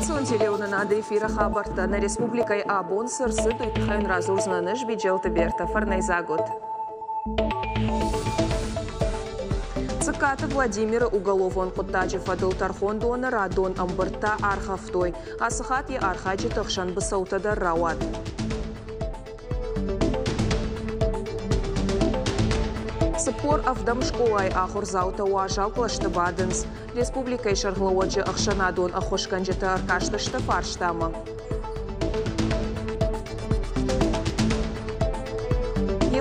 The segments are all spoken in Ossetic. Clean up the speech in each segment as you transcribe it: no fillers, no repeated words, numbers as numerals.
Национ телеуынынады эфиры хабӕрттӕ нӕ республикӕйы абон цы рцыд, уый тыххӕй уын радзурдзынӕн ӕз, Биджелты Бертӕ. Фӕрнӕйдзаг ут! Цыккаты Владимиры уголовон хъуыддаджы фӕдыл тӕрхондоны радон ӕмбырдтӕ аргъӕвтой. Ацы хатт йӕ архайджыты хсӕн быцӕутӕ дӕр рауад. 47 скъолайы ахуырдзаутӕ уазал кълӕсты бадынц. Республикӕйы сӕргълӕууӕджы ӕхсӕнадон ӕххуысгӕнджытӕ ӕркастысты фарстамӕ.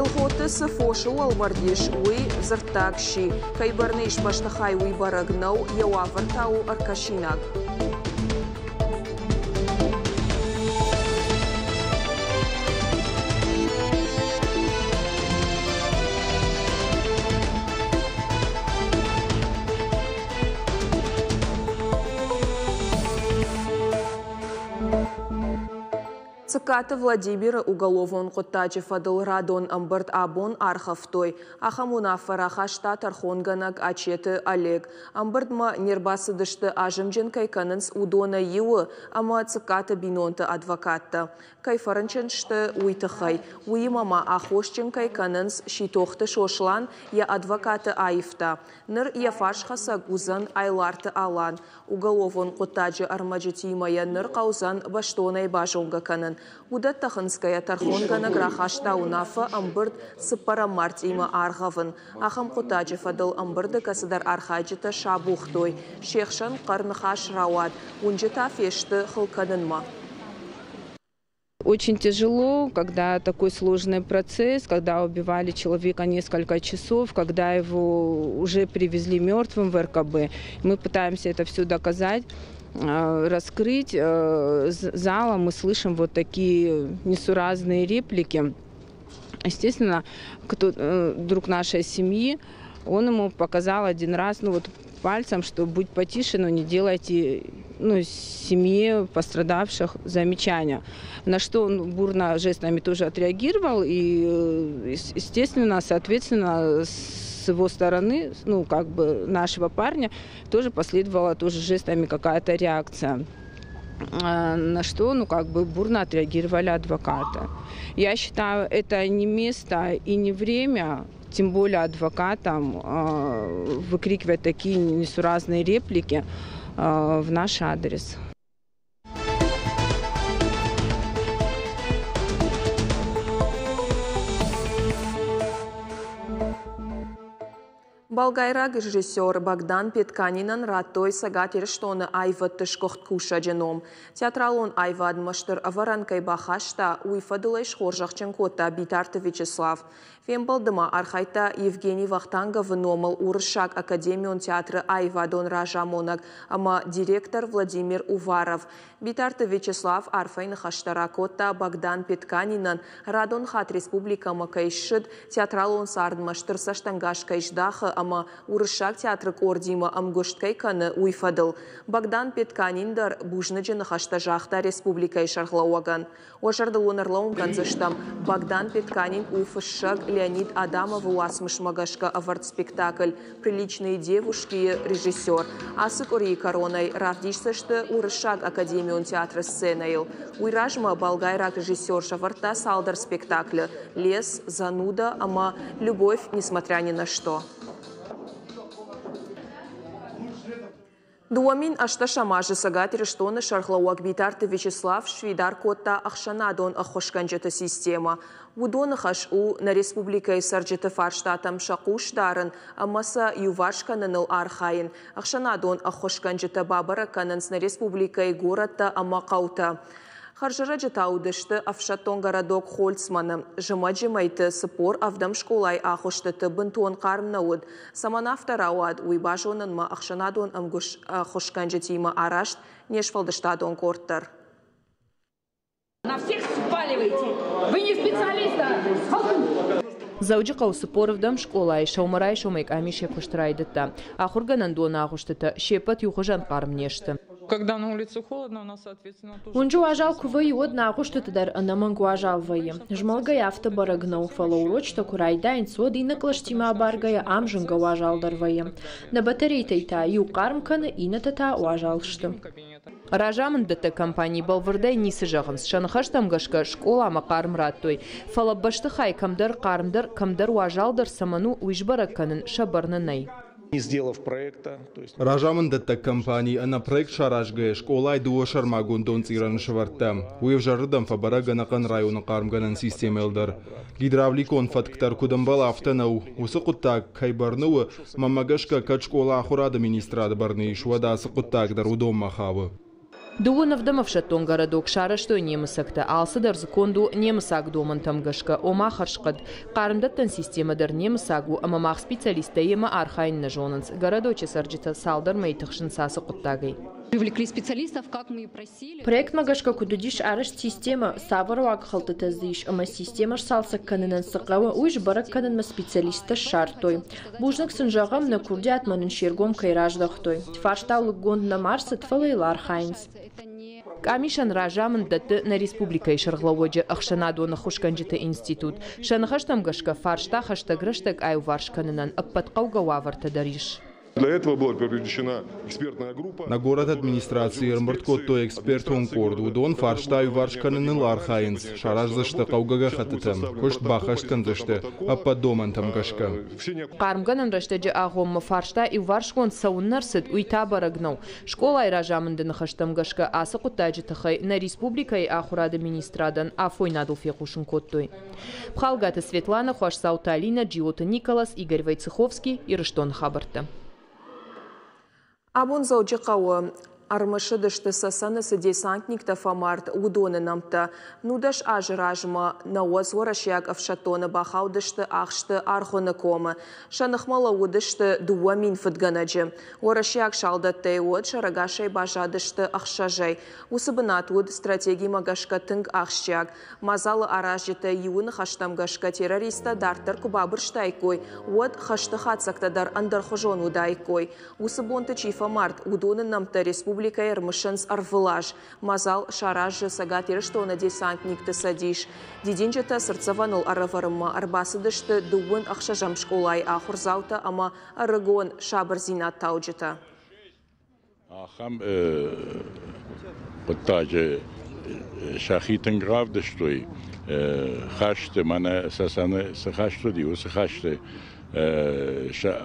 Елхоты цы фосы уӕлмӕрд ис, уый дзырддаг сси. Кӕй бӕрны ис бӕстыхай, уый бӕрӕг нӕу, йӕ уавӕр та у ӕркӕсинаг. Цыккаты Владимиры уголовон хъуыддаджы фӕдыл радон ӕмбырд абон аргъӕвтой. Ахӕм уынаффӕ рахаста тӕрхонгӕнӕг Ачеты Олег. Ӕмбырдмӕ не рбацыдысты, азымджын кӕй кӕнынц, уыдонӕй иуы ӕмӕ Цыккаты бинонты адвокаттӕ. Кӕй фӕрынчын сты, уый тыххӕй. Уыимӕ ма аххосджын кӕй кӕнынц, Ситохты Сослан йӕ адвокаты аивта. Ныр йӕ фарсхӕцӕг уыдзӕн Айларты Алан. Уголовон хъуыддаджы ӕрмӕджытимӕ йӕ ныр хъӕудзӕн бӕстонӕй базонгӕ кӕнын. Уыдӕттӕ хынцгӕйӕ тӕрхонгӕнӕг рахаста уынаффӕ ӕмбырд цыппӕрӕм мартъимӕ аргъӕвын. Ахӕм хъуыддаджы фӕдыл ӕмбырды кӕцыдӕр архайджытӕ сабухтой. Се хсӕн хъӕр ныхас рауад, уынджы та фесты хыл кӕнынмӕ. Очень тяжело, когда такой сложный процесс, когда убивали человека несколько часов, когда его уже привезли мертвым в РКБ. Мы пытаемся это все доказать, раскрыть. Зала мы слышим вот такие несуразные реплики. Естественно, кто, друг нашей семьи, он ему показал один раз, ну вот пальцем, что будь потише, но не делайте, ну, семье пострадавших замечания. На что он бурно жестами тоже отреагировал и, естественно, соответственно, с его стороны, ну, как бы нашего парня, тоже последовала тоже жестами какая-то реакция. На что, ну, как бы бурно отреагировали адвокаты. Я считаю, это не место и не время, тем более адвокатам, выкрикивать такие несуразные реплики в наш адрес. Болгайраг режиссер Богдан Петканинӕн радтой Цӕгат Ирыстоны аивӕдты сгуыхт кусӕджы ном. Театралон аивадмӕ стыр ӕвӕрӕн кӕй бахаста, уый фӕдыл ӕй схорзӕхджын кодта Битарты Вячеслав. Фембӕлды ма архайдта Евгений Вахтанговы номыл Уырыссаг академион театры аивадон разамонӕг ӕмӕ директор Владимир Уваров. Битарты Вячеслав арфӕйы ныхӕстӕ ракодта Богдан Петканинӕн, радон хатт республикӕмӕ кӕй ссыд, театралон цардмӕ стыр цӕстӕнгас кӕй здахы ӕмӕ Уырыссаг театры къордимӕ ӕмгуыст кӕй кӕны, уый фӕдыл. Богдан Петканин дӕр бузныджы ныхӕстӕ загъта республикӕйы сӕргълӕууӕгӕн. Уӕ зӕрдыл уын ӕрлӕууын кӕндзыстӕм, Богдан Петканин у фыссӕг Леонид Адамовы уацмысмӕ гӕсгӕ ӕвӕрд спектакль «Приличные девушки»-йы режиссер. Ацы къуырийы кӕронӕй равдисдзысты Уырыссаг академион театры сценӕйыл. Уый размӕ болгайраг режиссер сӕвӕрдта цалдӕр спектаклы «Лес», «Зануда» ӕмӕ «Любовь, несмотря ни на что». 2018 азы Цӕгат Ирыстоны сӕргълӕууӕг Битарты Вячеслав сфидар кодта ӕхсӕнадон ӕххуысгӕнджыты системӕ. Уыдоны хӕс у нӕ республикӕйы цӕрджыты фарстатӕм сӕ хъус дарын ӕмӕ сӕ иуварс кӕныныл архайын. Ӕхсӕнадон ӕххуысгӕнджытӕ бабӕрӕг кӕнынц нӕ республикӕйы горӕттӕ ӕмӕ хъӕутӕ. Хӕрзӕрӕджы та уыдысты ӕфсӕддон городок Хольцманы. Зымӕджы мӕйты 47 скъолайы агъуыстыты бынтон хъарм нӕ уыд. Цӕмӕн афтӕ рауад, уый базонынмӕ ӕхсӕнадон ӕххуысгӕнджытимӕ арӕзт не сфӕлдыстадон къорд дӕр. На всех спаливаете. Вы не специалист, а Дзӕуджыхъӕуы 47 скъолайы сӕумӕрайсомӕй къамис йӕ куыст райдыдта. Ахуыргӕнӕндоны агъуыстытӕ се ппӕт иухуызӕн хъарм не сты. Когда на улице холодно, у нас, соответственно, тоже... Уынджы уазал куы вӕййы, уӕд нӕ агъуыстыты дӕр ӕнӕмӕнг уазал вӕййы. Змӕлгӕйӕ афтӕ бӕрӕг нӕу, фӕлӕ урочытӕ куы райдайынц, уӕд иннӕ кълӕстимӕ абаргӕйӕ ам зынгӕ уазалдӕр вӕййы. Нӕ батарейтӕй та иу хъарм кӕны, иннӕтӕ та уазал сты. Разамынддӕттӕг компанийы бӕлвырдӕй ницы зӕгъынц. Сӕ ныхӕстӕм гӕсгӕ, скъоламӕ хъарм радтой. Фӕлӕ бӕстыхай кӕмдӕр хъармдӕр, кӕмдӕр уазалдӕр цӕмӕн у, уый сбӕрӕг кӕнын сӕ бӕрны нӕй. Разамынддӕттӕг компани ӕнӕ проект саразгӕйӕ скъолайы дыууӕ сӕрмагонд донцъирӕны сӕвӕрдта. Уый ӕвзӕрырдӕм фӕбӕрӕг ӕнӕхъӕн районы хъармгӕнӕн системӕйыл дӕр. Гидравликон фӕтк дӕр куыд ӕмбӕлы, афтӕ нӕу. Уыцы хъуыддаг кӕй бӕрны у, мӕнмӕ гӕсгӕ, кӕд скъола ахуырады министрады бӕрны ис, уӕд ацы хъуыддаг дӕр уыдонмӕ хауы. Дыууын ӕвдӕм ӕфсӕддон городок сарӕзтой немыцӕгтӕ. Алцыдӕр дзы конд у немыцаг домӕнтӕм гӕсгӕ, ома хӕрзхъӕд. Хъармдӕттӕн системӕ дӕр немыцаг у ӕмӕ мах специалисттӕ йемӕ архайын нӕ зонынц. Городочы цӕрджытӕ цалдӕр мӕйы тыхсынц ацы хъуыддагӕй. Привлекли специалистов, как мы и просили. Проектмӕ гӕсгӕ куыд уыдис арӕзт системӕ, цавӕр уагхӕлдтытӕ дзы ис ӕмӕ системӕ сцалцӕг кӕнынӕн цы хъӕуы, уый сбӕрӕг кӕнынмӕ специалисттӕ ссардтой. Бузныг сын зӕгъӕм, нӕ курдиатмӕ нын се ргом кӕй раздӕхтой. Фарста лыггонд нӕма рцыд, фӕлӕ йыл архайынц. Къамисӕн разамынд дӕтты нӕ республикӕйы сӕргълӕууӕджы ӕхсӕнадон ӕххуысгӕнджыты институт. Сӕ ныхӕстӕм гӕсгӕ, фарста хӕстӕг рӕстӕг аиуварс кӕнынӕн ӕппӕт хъӕугӕ уавӕртӕ дӕр ис. Для этого была привлечена экспертная группа. Нӕ горӕты администрацийы ӕрӕмбырд кодтой экспертон къорд. Уыдон фарста иуварс кӕныныл архайынц, сараздзысты хъӕугӕ гӕххӕттытӕ, куыст баххӕст кӕндзысты ӕппӕт домӕнтӕм гӕсгӕ. Хъармгӕнӕн рӕстӕджы агъоммӕ фарста иуварсгонд цӕуыннӕ рцыд, уый та бӕрӕг нӕу. Скъолайы разамынды ныхӕстӕм гӕсгӕ, ацы хъуыддаджы тыххӕй нӕ республикӕйы ахуырады министрадӕн афойнадыл фехъусын кодтой. Пхалгаты Светлана, Хуасдзауты Алинӕ, Джиоты Николас, Игорь Войцеховский, Ирыстоны хабӕрттӕ. Абон Дзӕуджыхъӕуы ӕрымысыдысты, Цӕцӕны цы десантниктӕ фӕмард, уыдоны нӕмттӕ. 19 азы размӕ 90 уӕрӕсейаг ӕфсӕддоны бахаудысты ахсты Аргъуыны комы. Сӕ ныхмӕ лӕууыдысты 2000 фыдгӕнӕджы. Уӕрӕсейаг салдӕттӕй уӕд сӕрӕгасӕй баззадысты ӕхсӕзӕй. Уыцы бынат уыд стратегимӕ гӕсгӕ тынг ахсджиаг. Мадзалы аразджытӕй иуы ныхӕстӕм гӕсгӕ, террористтӕ дарддӕр куы бабырстаиккой, уӕд хӕсты хатдзӕгтӕ дӕр ӕндӕрхуызон уыдаиккой. Уыцы бонты чи фӕмард, уыдоны нӕмттӕ республикӕйы ӕрымысынц ӕрвылаз. Мадзал саразы Цӕгат Ирыстоны десантникты цӕдис. Дидинджытӕ цыртдзӕвӕныл ӕрӕвӕрынмӕ ӕрбацыдысты 26-ӕм скъолайы ахуырдзаутӕ ӕмӕ ӕрыгон сабырдзинад тауджытӕ. Ахӕм хъуыддаджы сӕхи тынг равдыстой хӕсты, мӕнӕ Цӕцӕны цы хӕст уыди, уыцы хӕсты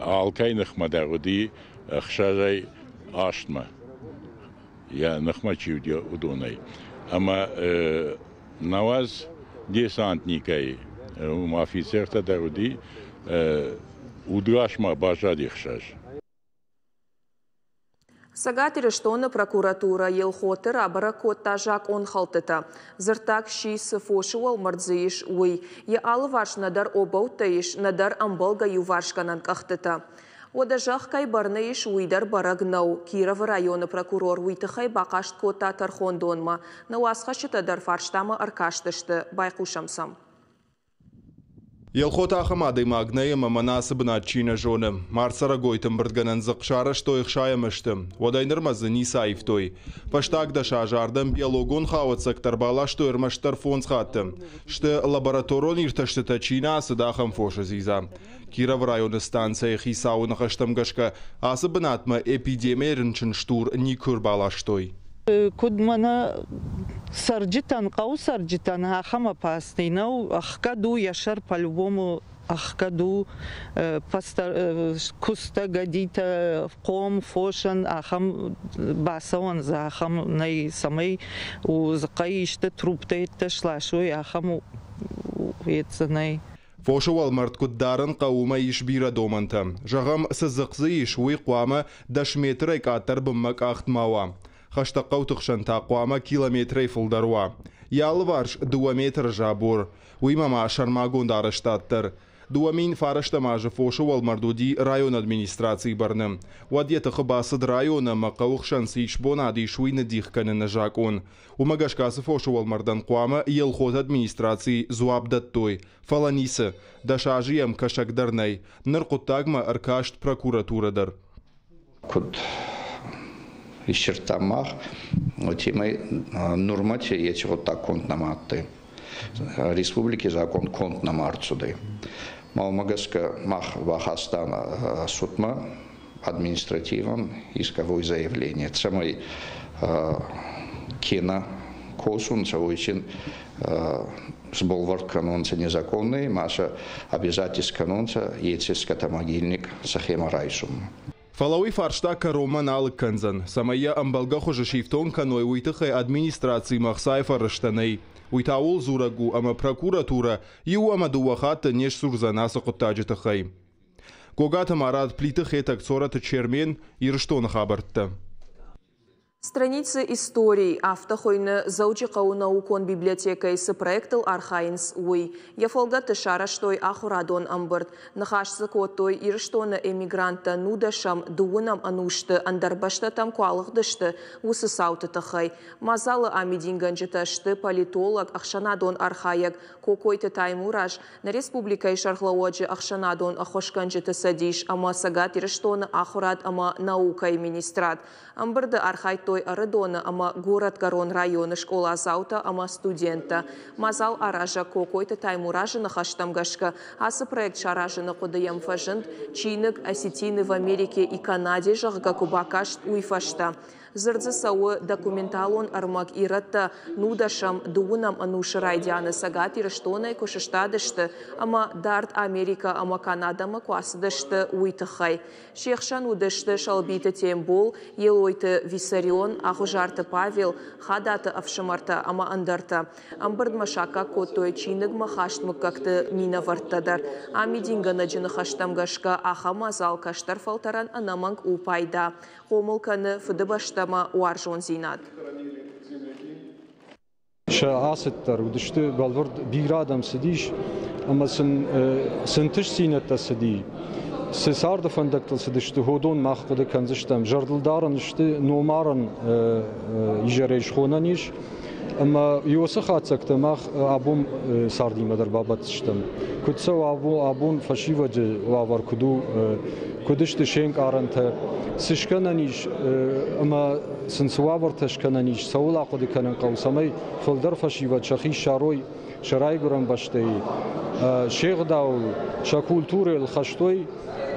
алкӕй ныхмӕ дӕр уыди ӕхсӕзӕй астмӕ, йӕ ныхмӕ чи уыди, уыдонӕй. Ӕмӕ 90 десантникӕй, уым афицертӕ дӕр уыди, удгас ма баззади ӕхсӕз. Цӕгат Ирыстоны прокуратурӕ Елхоты рабӕрӕг кодта закъонхӕлдтытӕ. Дзырддаг сси, цы фосы уӕлмӕрд дзы ис, уый. Йӕ алыварс нӕдӕр обӕуттӕ ис, нӕдӕр ӕмбӕлгӕ иуварсгӕнӕн къӕхтытӕ. Уӕдӕ зӕхх кӕй бӕрны ис, уый дӕр бӕрӕг нӕу. Кировы районы прокурор уый тыххӕй бахъаст кодта тӕрхондонмӕ. Нӕ уацхӕсджытӕ дӕр фарстамӕ ӕркастысты. Байхъусӕм сӕм. Елхот ахӕм адӕймаг нӕй ӕмӕ мӕнӕ ацы бынат чи нӕ зоны. Мард цӕрӕгойты ӕмбырдгӕнӕн дзыхъхъ сарӕзтой 60 азты. Уӕдӕй нырмӕ дзы ницы аивтой. Фӕстаг 10 азы ардӕм биологон хауӕццӕгтӕ ӕрбаластой ӕрмӕстдӕр 5 хатты. Сты лабораторон иртӕстытӕ чи нӕ ацыд, ахӕм фосы дзидза. Кировы районы станцӕйы хицауы ныхӕстӕм гӕсгӕ, ацы бынатмӕ эпидемийӕ рынчын стур никуы ӕрбаластой. Куыд мӕнӕ цӕрджытӕн, хъӕуы цӕрджытӕн ахӕм опасный нӕу, ӕхгӕд у йӕ сӕр по-любому ӕхгӕд у куыстӕ, гӕдитӕ, хъом, фосӕн ахӕм бацӕуӕн дзы ахӕм нӕй, цӕмӕй дзыхъхъӕй исты труптӕ сласой, ахӕм дзы нӕй. Фосы уӕлмӕрд куыд дарын хъӕуы, уымӕ ис бирӕ домӕнтӕ. Зӕгъӕм, цы дзыхъ дзы ис, уый хъуамӕ 10 метрӕй къаддӕр бынмӕ къахт ма уа. Хӕстӕг хъӕуты хсӕн та хъуамӕ километрӕй фылдӕр уа. Йӕ алыварс 2 метры забор. Уыимӕ ма сӕрмагонд арӕзтад дӕр. 2009 азы фосы уӕлмӕрд уыди районы администрацийы бӕрны. Уӕд йӕ тыхы бацыд районы ӕмӕ хъӕуы хсӕн цы исбонад ис, уый ныддих кӕныны закъон. Уымӕ гӕсгӕ ацы фосы уӕлмӕрдӕн хъуамӕ Елхоты администрацийы дзуапп дӕттой. Фӕлӕ ницы. 10 азы йӕм кӕсӕг дӕр нӕй. Ныр хъуыддагмӕ ӕркаст прокуратурӕ дӕр. Куыд иссирдтам мах, уотемӕй нурмӕти еци гъуддаг конд нӕма адтӕй. Республики закъон конд нӕма ӕрцудӕй. Ма уомӕ гӕсгӕ мах бахастан судмӕ административон исковой заявление, цӕмӕй Кенӕ косунцӕ, уой син сбӕлвурд кӕнунцӕ незаконнӕй ма сӕ обязать искӕнунцӕ еци скотомогильник сӕхемӕ райсунмӕ. Фӕлӕ уый фарста кӕронмӕ нӕ алыг кӕндзӕн. Цӕмӕй йӕ ӕмбӕлгӕ хуызы сифтонг кӕной, уый тыххӕй администрацимӕ ӕхцайы фӕрӕзтӕ нӕй. Уый та ууыл дзурӕг у, ӕмӕ прокуратурӕ иу ӕмӕ дыууӕ хатты не сдзурдзӕн ацы хъуыддаджы тыххӕй. Гогаты Марат, Плиты Хетӕг, Цорӕты Чермен, Ирыстоны хабӕрттӕ. Страницы истории, афтӕ хуыйны Дзӕуджыхъӕуы наукон библиотекӕйы цы проектыл архайынц, уый. Йӕ фӕлгӕтты сарӕзтой ахуырадон ӕмбырд. Ныхас дзы кодтой, Ирыстоны эмигранттӕ нудӕсӕм, дыууынӕм ӕнусты ӕндӕр бӕстӕтӕм куы алыгъдысты, уыцы цауты тыххӕй. Мадзалы амидингӕнджытӕ сты политолог, ӕхсӕнадон архайӕг Кокойты Таймураз, нӕ республикӕйы Сӕргълӕууӕджы ӕхсӕнадон ӕххуысгӕнджыты цӕдис ӕмӕ Цӕгат Ирыстоны Ахуырад ӕмӕ наукӕйы министрад. Ӕмбырды архайдтой Ӕрыдоны ӕмӕ Горӕтгӕрон районы скъоладзаутӕ ӕмӕ студенттӕ. Мадзал аразӕг Кокойты Таймуразы ныхӕстӕм гӕсгӕ, ацы проект саразыны хъуыды йӕм фӕзынд, чиныг «Осетины в Америке и Канаде», зӕгъгӕ, куы бакаст, уый фӕстӕ. Дзырд дзы цӕуы документалон ӕрмӕг ирӕттӕ нудӕсӕм, дыууынӕм ӕнусы райдианы Цӕгат Ирыстонӕй куы сыстадысты ӕмӕ дард Америкӕ ӕмӕ Канадӕмӕ куы ацыдысты, уый тыххӕй. Се хсӕн уыдысты Сӕлбиты Тембол, Елойты Виссарион, Ӕгъуызарты Павел, Хадаты ӕфсымӕртӕ ӕмӕ ӕндӕртӕ. Ӕмбырдмӕ саккаг кодтой чиныгмӕ хаст мыггӕгты минӕвӕрттӕ дӕр. Амидингӕнӕджы ныхӕстӕм гӕсгӕ, ахӕм мадзал кӕстӕр фӕлтӕрӕн ӕнӕмӕнг у пайда, хъомыл кӕны Фыдыбӕстӕмӕ уарзондзинад. Сӕ ацыд дӕр уыдысты бӕлвырд бирӕ адӕм цыдис ӕмӕ сын цы ӕнтыстдзинӕдтӕ цыди, цы царды фӕндӕгтыл цыдысты, уыдон мах хъуыды кӕндзыстӕм. Зӕрдылдарӕн сты номарӕн изӕрӕй схонӕн ис. Ӕмӕ уыцы хатдзӕгтӕ мах абон цардимӕ дӕр бабӕтдзыстӕм. Куыд цӕуы абон фӕсивӕды уавӕр куыд у, куыд сты се нкъарӕнтӕ, цы скӕнӕн ис ӕмӕ сын цы уавӕртӕ скӕнӕн ис, цӕуыл ахъуыды кӕнын хъӕуы, цӕмӕй фылдӕр фӕсивӕд сӕхи ссарой сӕ райгуырӕн бӕстӕйы, се гъдауыл, сӕ культурӕйыл хӕстой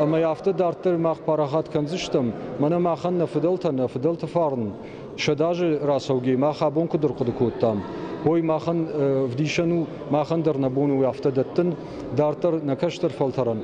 ӕмӕ афтӕ дарддӕр мах парахат кӕндзыстӕм, мӕнӕ махӕн нӕ фыдӕлтӕ, нӕ фыдӕлты фарн сӕдӕазы рацӕугӕ мах абон куыд ӕрхъуыды кодтам, уый махӕн ӕвдисӕн у, махӕн дӕр нӕ бон у афтӕ дӕттын дарддӕр нӕ кӕстӕр фӕлтӕрӕн.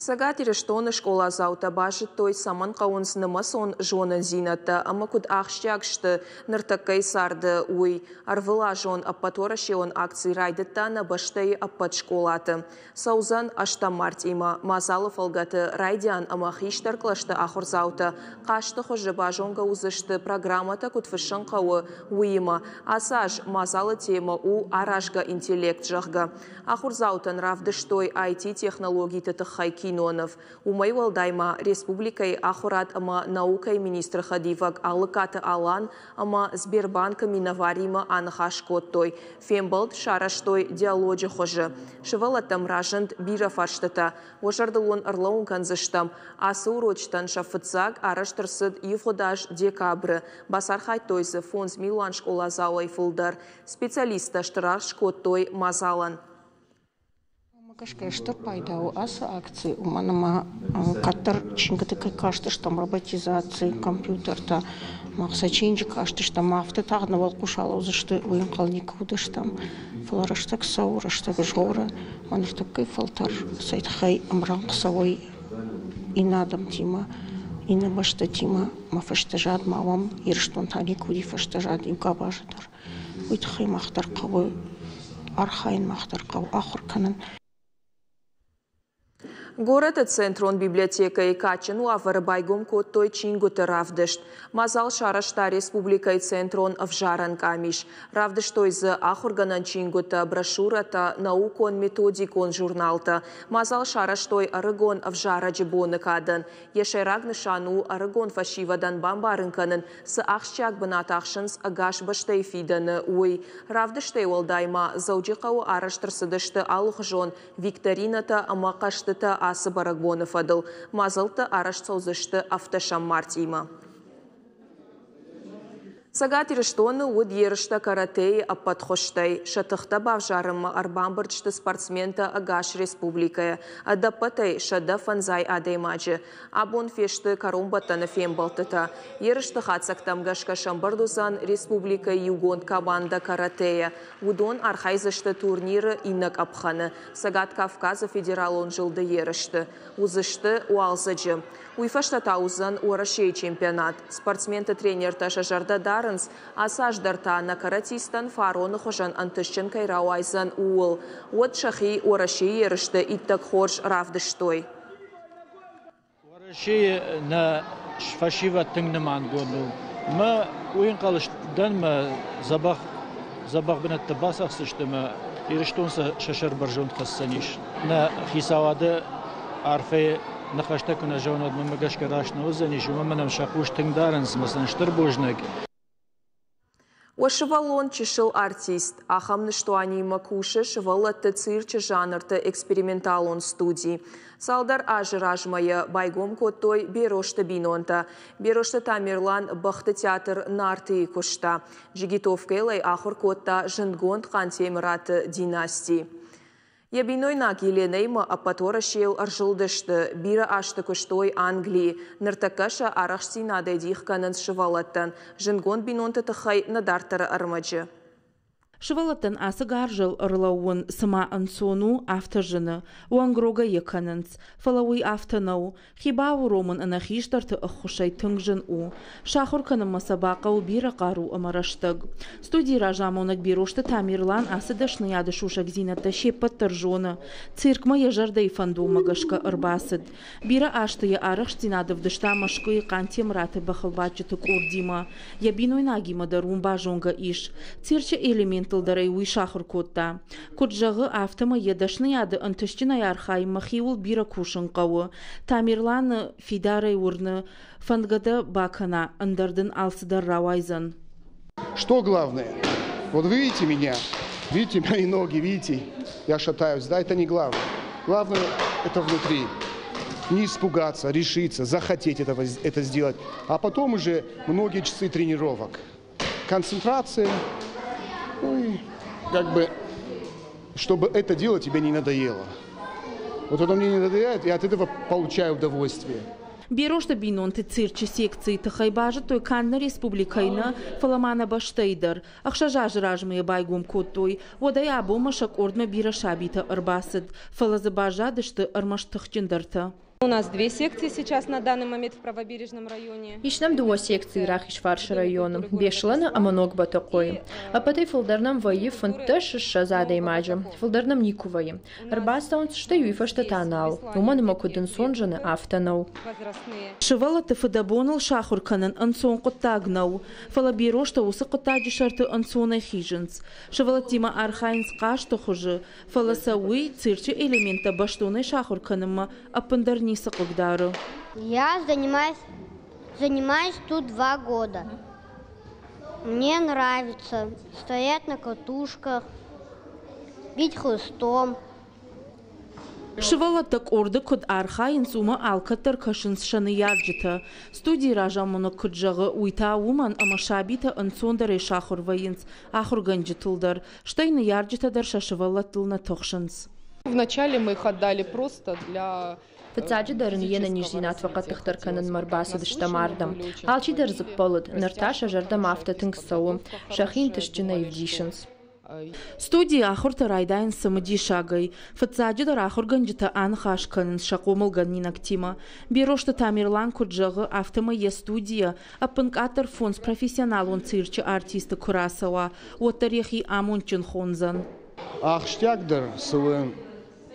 Цӕгат Ирыстоны скъоладзаутӕ базыдтой, цӕмӕн хъӕуынц нымӕцон зонындзинӕдтӕ ӕмӕ куыд ахсджиаг сты ныртӕккӕйы царды, уый. Ӕрвылазон ӕппӕтуӕрӕсеон акци райдыдта нӕ бӕстӕйы ӕппӕт скъолаты. Цӕудзӕн ӕстӕм мартъимӕ. Мадзалы фӕлгӕты райдиан ӕмӕ хистӕр кълӕсты ахуырдзаутӕ хъазты хуызы базонгӕ уыдзысты, программӕтӕ куыд фыссын хъӕуы, уыимӕ. Ацы аз мадзалы темӕ у аразгӕ интеллект, зӕгъгӕ. Ахуырдзаутӕн равдыстой IT-технологиты тыххӕй киноныв. Уымӕй уӕлдай ма республикӕйы ахуырад ӕмӕ наукӕйы министры хӕдивӕг Алыккаты Алан ӕмӕ Сбербанкы минӕваримӕ аныхас кодтой. Фембӕлд сарӕзтой диалоджы хуызы. Сывӕллӕттӕм разынд бирӕ фарстытӕ. Уӕ зӕрдыл уын ӕрлӕууын кӕндзыстӕм, ацы урочытӕн сӕ фыццаг арӕзт ӕрцыд ивгъуыд аз декабры. Бацархайдтой дзы 5 милуан скъоладзауӕй фылдӕр. Специалисттӕ стыр аргъ скодтой мадзалӕн. Уымӕ гӕсгӕ стыр пайда у ацы акци, уымӕн ӕмӕ кӕддӕр чингуыты кӕй кастыстӕм роботизаци, компьютертӕ, мах сӕ чиныджы кастыстӕм, афтӕ тагъд нӕ уӕлхъус алӕудзысты, уый ӕнхъӕл никуы уыдыстӕм. Фӕлӕ рӕстӕг цӕуы, рӕстӕг згъоры, ӕмӕ ныртӕккӕйы фӕлтӕр цӕй тыххӕй ӕмрӕнхъ цӕуой иннӕ адӕмтимӕ, иннӕ бӕстӕтимӕ, ӕмӕ фӕстӕзад ма уӕм, Ирыстон та никуы уыди фӕстӕзад иу къабазы дӕр. Уый тыххӕй мах дӕр хъӕуы архайын, мах дӕр хъӕуы ахуыр кӕнын. Горӕты центрон библиотекӕйы кадджын уавӕры байгом кодтой чингуыты равдыст. Мадзал сарӕзта республикӕйы центрон ӕвзарӕн къамис. Равдыстой дзы ахуыргӕнӕн чингуытӕ, брошюрӕтӕ, наукон-методикон журналтӕ. Мадзал сарӕзтой ӕрыгон ӕвзарӕджы боны кадӕн. Йӕ сӕйраг нысан у ӕрыгон фӕсивӕдӕн бамбарын кӕнын, цы ахсджиаг бынат ахсынц ӕгас бӕстӕйы фидӕны, уый. Равдыстӕй уӕлдай ма Дзӕуджыхъӕуы арӕзт ӕрцыдысты алыхуызон викторинӕтӕ ӕмӕ хъӕзтытӕ ацы бӕрӕгбоны фӕдыл. Мадзӕлттӕ арӕзт цӕудзысты ӕвддӕсӕм мартъимӕ. Цӕгат Ирыстоны уыд ерыстӕ каратэйы ӕппӕт хуызтӕй. Сӕ тыхтӕ бавзарынмӕ ӕрбамбырд сты спортсментӕ ӕгас республикӕйӕ, ӕдӕппӕтӕй 150 адӕймаджы. Абон фесты кӕронбӕттӕны фембӕлдтытӕ. Ерысты хатдзӕгтӕм гӕсгӕ сӕмбырд уыдзӕн республикӕйы иугонд командӕ каратэйӕ. Уыдон архайдзысты турниры иннӕ къӕпхӕны, Цӕгат Кавказы федералон зылды ерысты. Уыдзысты уалдзӕджы. Уый фӕстӕ та уыдзӕн Уӕрӕсейы чемпионат. Спортсменты тренертӕ сӕ зӕрдӕ дарынц, ацы аз дӕр та нӕ каратисттӕн фароны хуызӕн ӕнтыстджын кӕй рауайдзӕн, ууыл. Уӕд сӕхи Уӕрӕсейы ерысты иттӕг хорз равдыстой. Уӕрӕсейы нӕ фӕсивӕд тынг нымангонд у. Мӕ уый ӕнхъӕл дӕн, мӕ дзӕбӕх, дзӕбӕх бынӕттӕ бацахсдзысты ӕмӕ Ирыстон сӕ сӕр бӕрзонд хӕсдзӕнис. Нӕ хицауады арфӕйы ныхӕстӕ куы нӕ зӕгъон, уӕд мӕнмӕ гӕсгӕ раст нӕ уыдзӕнис, уымӕн ӕмӕ нӕм сӕ хъус тынг дарынц ӕмӕ сын стыр бузныг. Уӕ сывӕллон чысыл артист. Ахӕм ныстуанимӕ кусы сывӕллӕтты цирчы жанрты эксперименталон студи. Цалдӕр азы размӕ йӕ байгом кодтой Берозты бинонтӕ. Берозты Тамерлан бӕхты театр Нарты-йы куыста. Джигитовкӕйыл ӕй ахуыр кодта зындгонд Хъантемыраты династи. Йӕ бинойнаг Еленӕимӕ ӕппӕт Уӕрӕсейыл ӕрзылдысты, бирӕ азты куыстой Английы. Ныртӕккӕ сӕ арӕхстдзинадӕй дих кӕнынц сывӕллӕттӕн. Зындгонд бинонты тыххӕй нӕ дарддӕры ӕрмӕджы. Сывӕллӕттӕн ацы гарзыл ӕрлӕууын цыма ӕнцон у, афтӕ зыны. Уӕнгрогӕй йӕ кӕнынц. Фӕлӕ уый афтӕ нӕу. Хи бауромын ӕнӕ хистӕрты ӕххуысӕй тынг зын у. Сахуыр кӕнынмӕ сӕ бахъӕуы бирӕ хъару ӕмӕ рӕстӕг. Студийы разамонӕг Берозты Тамерлан ацы дӕсныйады сусӕгдзинӕдтӕ се ппӕт дӕр зоны. Циркмӕ йӕ зӕрдӕйы фӕндонмӕ гӕсгӕ ӕрбацыд. Бирӕ азты йӕ арӕхстдзинад ӕвдыста Мӕскуыйы Хъантемыраты бӕхылбадджыты къордимӕ. Йӕ бинойнагимӕ дӕр уым базонгӕ ис. Цирчы элементтыл дӕр ӕй уый сахуыр кодта. Куыд зӕгъы, афтӕмӕй йӕ дӕсныйады ӕнтыстджынӕй архайынмӕ хиуыл бирӕ кусын хъӕуы. Тамерланы фидарӕй уырны, фӕндгӕ дӕ бакӕна, ӕндӕр дын алцыдӕр рауайдзӕн. Что главное? Вот вы видите меня, видите мои ноги, видите, я шатаюсь. Да, это не главное. Главное – это внутри. Не испугаться, решиться, захотеть этого, это сделать. А потом уже многие часы тренировок. Концентрация, ну и как бы, чтобы это дело тебе не надоело. Вот это мне не надоедает, я от этого получаю удовольствие. Берозты бинонты цирчы секцийы тыххӕй базыдтой канд нӕ республикӕйы нӕ, фӕлӕ ма нӕ бӕстӕйы дӕр. Ӕхсӕз азы размӕ йӕ байгом кодтой. Уӕдӕй абонмӕ сӕ къордмӕ бирӕ сабитӕ ӕрбацыд, фӕлӕ дзы баззадысты ӕрмӕст тыхджындӕртӕ. У нас две секции сейчас на данный момент в Правобережном районе. Ис нӕм дыууӕ секцийы Рахизфарсы районы, Беслӕны ӕмӕ Ног Бӕтӕхъойы. Ӕппӕтӕй фылдӕр нӕм вӕййы 15-20 адӕймаджы, фылдӕр нӕм никуы вӕййы. Ӕрбацӕуынц, стӕй уый фӕстӕ та нал, уымӕн ӕмӕ куыд ӕнцон зыны, афтӕ нӕу. Сывӕллӕтты фыдӕбоныл сахуыр кӕнын ӕнцон хъуыддаг нӕу, фӕлӕ Берозтӕ уыцы хъуыддаджы сӕрты ӕнцонӕй хизынц. Сывӕллӕттимӕ архайынц хъазты хуызы, фӕлӕ сӕ уый цирчы элементтӕ бӕстонӕй сахуыр кӕнынмӕ ӕппындӕр ницы хъыгдары. Я занимаюсь, занимаюсь тут 2 года. Мне нравится стоять на катушках, бить хлыстом. Сывӕллӕттӕ къорды куыд архайынц, уымӕ алкӕддӕр кӕсынц сӕ ныййарджытӕ. Студийы разамонӕг куыд зӕгъы, уый та уымӕн, ӕмӕ сабитӕ ӕнцондӕрӕй сахуыр вӕййынц ахуыргӕнджытыл дӕр, стӕй ныййарджытӕ дӕр сӕ сывӕллӕттыл нӕ тыхсынц. Вначале мы их отдали просто для Фыццаджыдӕр ын йе нӕниздзинад фӕхъӕддыхдӕр кӕнынмӕ ӕрбацыдыстӕм ардӕм. Алчидӕр дзы ппӕлыд, ныр та сӕ зӕрдӕмӕ афтӕ тынг цӕуы, сӕхи ӕнтыстджынӕй ӕвдисынц. Студийы ахуыртӕ райдайынц цымыдисагӕй. Фыццаджыдӕр ахуыргӕнджытӕ аныхас кӕнынц сӕ хъомылгӕнинӕгтимӕ. Берозты Тамерлан куыд зӕгъы, афтӕмӕй йӕ студийӕ ӕппынкъаддӕр фондз профессионалон цирчы артисты куы рацӕуа, уӕддӕр йӕхи амондджын хондзӕн. Ахсджиагдӕр цы у,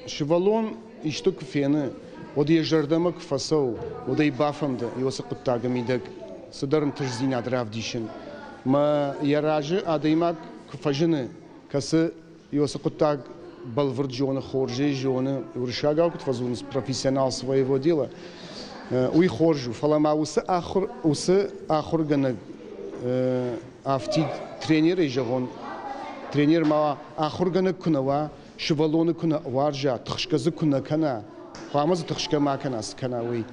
сывӕллон исты куы фены, уӕд йӕ зӕрдӕмӕ куы фӕцӕуы, уӕд ӕй бафӕнды уыцы хъуыддагы мидӕг цыдӕр ӕнтыстдзинад равдисын. Мӕ йӕ разы адӕймаг куы фӕзыны, кӕцы уыцы хъуыддаг бӕлвырд зоны, хорзӕй зоны, уырыссагау куыд фӕдзурынц, профессионал своего дела, уый хорз у. Фӕлӕ ма уыцы ахуыр, уыцы ахуыргӕнӕг афтид тренерӕй зӕгъон, тренер ма ахуыргӕнӕг куы нӕ уа, сывӕллоны куы нӕ уарза, тыхсгӕ дзы куы нӕ кӕна, хъуамӕ дзы тыхсгӕ ма кӕна, цы кӕна, уый.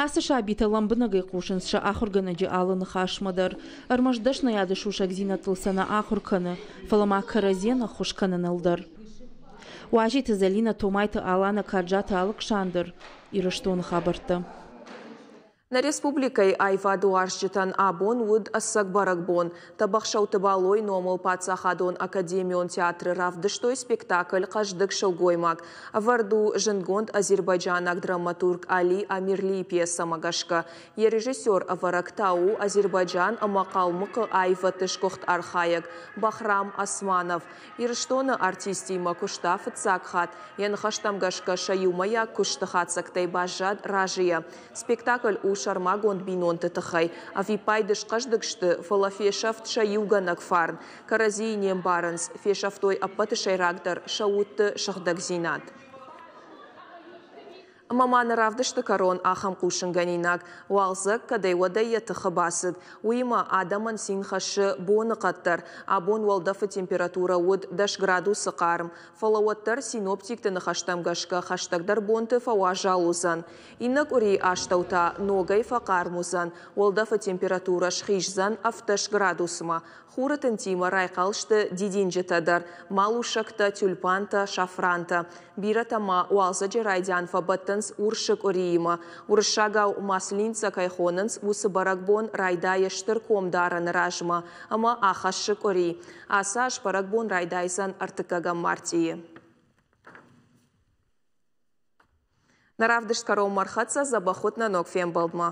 Ацы сабитӕ лӕмбынӕгӕй хъусынц сӕ ахуыргӕнӕджы алы ныхасмӕ дӕр. Ӕрмӕст дӕсныйады сусӕгдзинӕдтыл сӕ нӕ ахуыр кӕны, фӕлӕ ма кӕрӕдзийӕн ӕххуыс кӕныныл дӕр. Уазиты Зӕлинӕ, Томайты Аланӕ, Каджаты Алыксандр, Ирыстоны хабӕрттӕ. Нӕ республикӕйы аивадуарзджытӕн абон уыд ӕцӕг бӕрӕгбон. Тӕбӕхсӕуты Балойы номыл паддзахадон академион театры равдыстой спектакль «Хъӕздыг сылгоймаг». Ӕвӕрд у зындгонд азербайджанаг драматург Али Амирлийы пьесӕмӕ гӕсгӕ. Йӕ режиссер-ӕвӕрӕг та у Азербайджан ӕмӕ Хъалмыхъы аивӕдты сгуыхт архайӕг Бахрам Османов. Ирыстоны артисттимӕ куыста фыццаг хатт. Йӕ ныхӕстӕм гӕсгӕ сӕ иумӕйаг куысты хатдзӕгтӕй баззад разыйӕ. Спектакль у сӕрмагонд бинонты тыххӕй. Ӕвиппайды схъӕздыг сты, фӕлӕ фесӕфт сӕ иугӕнӕг фарн. Кӕрӕдзийы не мбарынц, фесӕфтой ӕппӕты сӕйрагдӕр сӕ удты сыгъдӕгдзинад. Ӕмӕ ма нӕ равдысты кӕрон ахӕм хъусынгӕнинаг. Уалдзӕг кӕдӕй-уӕдӕй йӕ тыхы бацыд. Уыимӕ адӕмӕн цин хӕссы боныхъӕд дӕр. Абон уӕлдӕфы температурӕ уыд 10 градусы хъарм. Фӕлӕ уӕддӕр синоптикты ныхӕстӕм гӕсгӕ хӕстӕгдӕр бонты фӕуазал уыдзӕн. Иннӕ къуырийы астӕу та ногӕй фӕхъарм уыдзӕн, уӕлдӕфы температурӕ схиздзӕн 17 градусмӕ. Хуры тынтимӕ райхъал сты дидинджытӕ дӕр, малусӕгтӕ, тюльпантӕ, шафрантӕ. Бирӕтӕ ма уалдзӕджы райдиан фӕбӕттынц урсы къуыриимӕ. Уырыссагау маслинца кӕй хонынц, уыцы бӕрӕгбон райдайы стыр комдарӕны размӕ ӕмӕ ахӕссы къуыри. Ацы аз бӕрӕгбон райдайдзӕн ӕртыккӕгӕм мартъийы. Нӕ равдыст кӕронмӕ ӕрхӕццӕ, дзӕбӕх уыд нӕ ног фембӕлдмӕ.